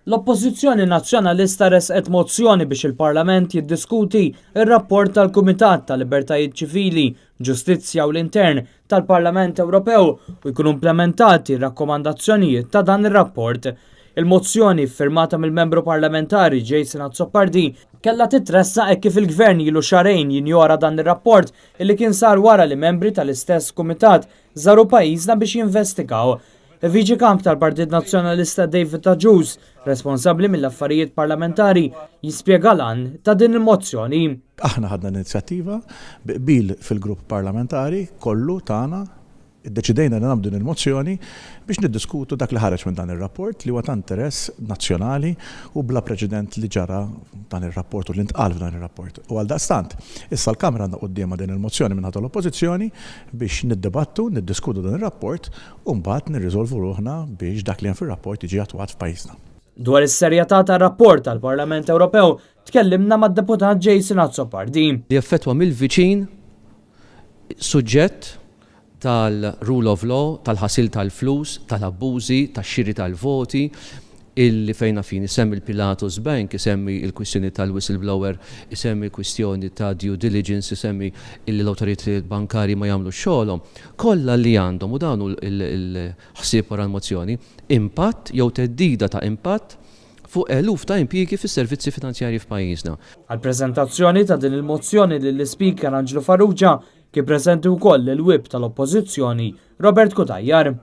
L-Oppożizzjoni Nazzjonalista ressqet mozzjoni biex il-Parlament jiddiskuti r-rapport tal-Kumitat tal-Libertajiet Ċivili, Ġustizzja u l-Intern tal-Parlament Ewropew u jkunu implimentati r-rakkomandazzjonijiet ta' dan ir-rapport. Il-mozzjoni, ffirmata mill-Membru Parlamentari Jason Azzopardi, kellha titressaq hekk kif il-Gvern ilu xahrejn jinjora dan ir-rapport illi kien sar wara li membri tal-istess kumitat żaru pajjiżna biex jinvestigaw. Il-Viċi Kap tal-Partit Nazzjonalista David Agius, responsabbli mill-affarijiet parlamentari, jispjega l-għan ta' din il-mozzjoni. Aħna ħadna l-inizjattiva bi qbil fil-grupp parlamentari kollu tagħna, iddeċidejna li nagħmlu din il-mozzjoni biex niddiskutu dak li ħareġ minn dan ir-rapport li huwa ta' interess nazzjonali u bla preċedent li ġara f'dan ir-rapport u li ntqal f'dan ir-rapport. U għaldaqstant, issa l-Kamra għandha quddiemha din il-mozzjoni min-naħa tal-Oppożizzjoni biex niddibattu, niddiskutu dan ir-rapport u mbagħad nirriżolvu ruħna biex dak li hemm fir-rapport jiġi attwat f'pajjiżna. Dwar is-serjetà tar-rapport tal-Parlament Ewropew tkellimna mad-Deputat Jason Azzopardi. Li jaffettwa mill-viċin suġġett tal-rule of law, tal-ħasil tal-flus, tal-abbużi, tax-xiri tal-voti, illi fejn fin isemmi l-Pilatus Bank, isemmi l-kwistjoni tal-whistleblower, isemmi l-kwistjoni ta' due diligence, isemmi illi l-awtoritajiet bankarji ma jagħmlux xogħolhom, kollha li għandhom, u dan hu l-ħsieb wara l-mozzjoni, impatt jew theddida ta' impatt fuq eluf ta' impjiegi fis-servizzi finanzjarji f'pajjiżna. Għall-preżentazzjoni ta' din il-mozzjoni lill-Ispeaker Anġlu Farrugia kien preżenti wkoll il-Whip tal-Oppożizzjoni Robert Cutajar.